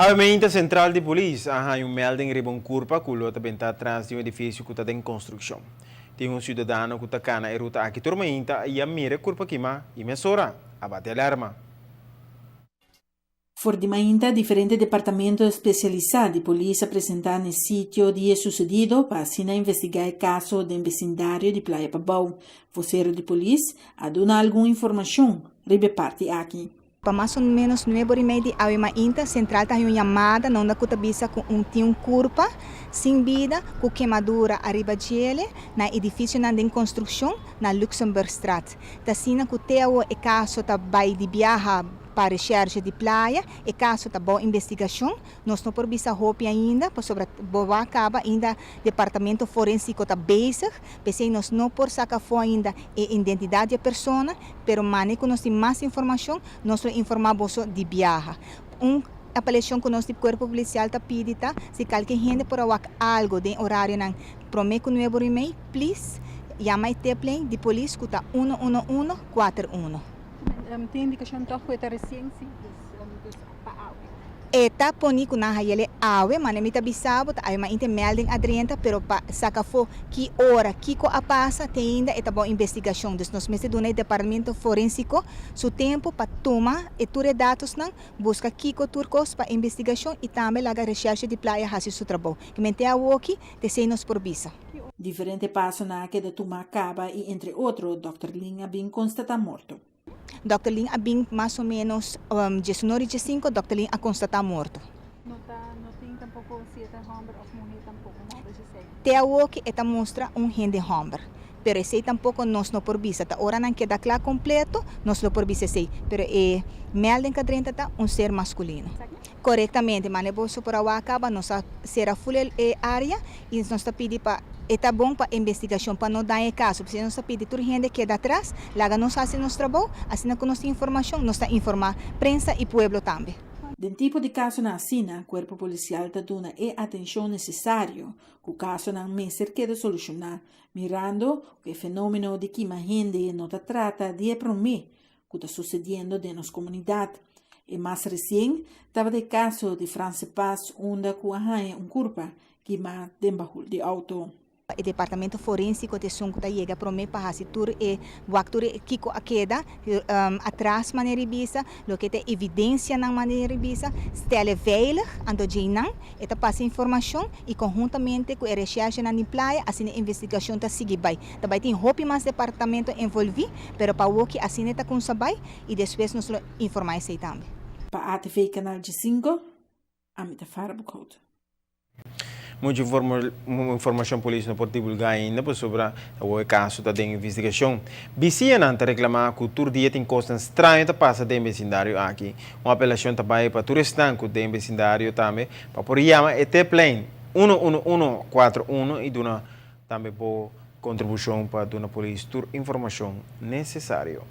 Awe sentral di polis a haña un melding riba un kurpa ku lo ta bentá tras di un edifisio ku ta den konstrukshon. Tin un siudadano ku ta kana e ruta aki tur mainta i a mira e kurpa kimá i mesora a bati alarma. For di mainta, diferente departamento spesialisá di polis a presentá na e sitio di susedido pa asina investigá e kaso den besindario di Playa Pabou. Vosero di polis a duna algun informashon riba e parti aki. Pa mas o ménos 9:30 di awe mainta, sentral ta un yamada, unda ku ta bisa ku tin un kurpa sin bida, ku kemadura ariba dje na edifisio den konstrukshon na Luxemburgstraat. Ta asina ku te e kaso ta bai di biaha pa recherche di Playa, e kaso ta bou investigashon, nos no por bisa hopi ainda, pasobra bo a kaba ainda departamento forensiko ta bezig, p'esei nos no por saka afó ainda e identidat di e persona, pero mane ku nos tin mas informashon, nos lo informá boso di biaha. Un apelashon ku nos di kuerpo polisial ta pidi ta, si kualke hende por a wak algu den orarionan promé ku 9:30, please, yama e tiplijn di polis ku ta 11141. Tin indikashon toch ku ta resien, si, dus pa awe. E ta poni ku nan hayele awe, mane mi ta bisa bo, ta awe mainta melding a drenta, pero pa saka afó ki ora, kiko a pasa, te ainda e ta bou investigashon. Dus nos mester duna e departamento forensiko su tempu pa tuma e tur e datosnan, buska kiko tur kos pa investigashon i tambe laga recherche di Playa hasi su trabou. Ke men te awoki, te esei nos por bisa. Diferente pasonan a keda tumá kaba i entre otro Dr. Lin a bin konstatá morto. Dr. Lin a bin mas o ménos 19:05, Dr. Lin a konstatá morto. No tin tampoko si ta hòmber òf muhé tampoko, no? Dus esei. Te awoki e ta mustra un hende hòmber. Pero esei tampoko nos no por bisa. Ta ora nan keda kla kompleto, nos lo por bisa esei. Pero e melding ku a drenta ta un ser maskulino. Korektamente, mane boso por a kaba, nos a sera full e área i nos ta pidi pa e ta bon pa investigashon, pa no daña e kaso. Pasobra nos ta pidi tur hende keda atras, laga nos hasi nos trabou, asina ku nos tin informashon, nos ta informá prensa i pueblo tambe. Den tipo di kasonan asina, kuerpo polisial ta duna e atenshon nesesario, ku kasonan mester keda solushoná, mirando ku e fenómeno di kima hende no ta trata di e promé ku ta susediendo den nos komunidat. E mas resien tabata e kaso di Franse Paz, unda ku a haña un kurpa kimá den bahul di outo. E departamento forensiko ta esun ku ta yega promé pa hasi tur e wak tur e kiko a keda atras manera bisa, loke ta evidensianan manera bisa, stellen veilig, anto djeinan e ta pasa informashon i konhuntamente ku e recherchenan di Playa, asina e investigashon ta sigui bai. Ta bai tin hopi mas departamento envolví, pero pa awoki asina ta kuminsá bai i despues nos lo informá esei tambe. Pa ATV Kanal 5, ami ta Farah Boekhout. Muchu informashon polis no por divulgá ainda pasobra e kaso ta den investigashon. Bisiñanan ta reklamá ku tur dia tin kos straño ta pasa den besindario aki. Un apelashon tambe pa tur esnan ku den besindario tambe pa por yama e tiplijn 11141 i duna tambe bo kontribushon pa duna polis tur informashon nesesario.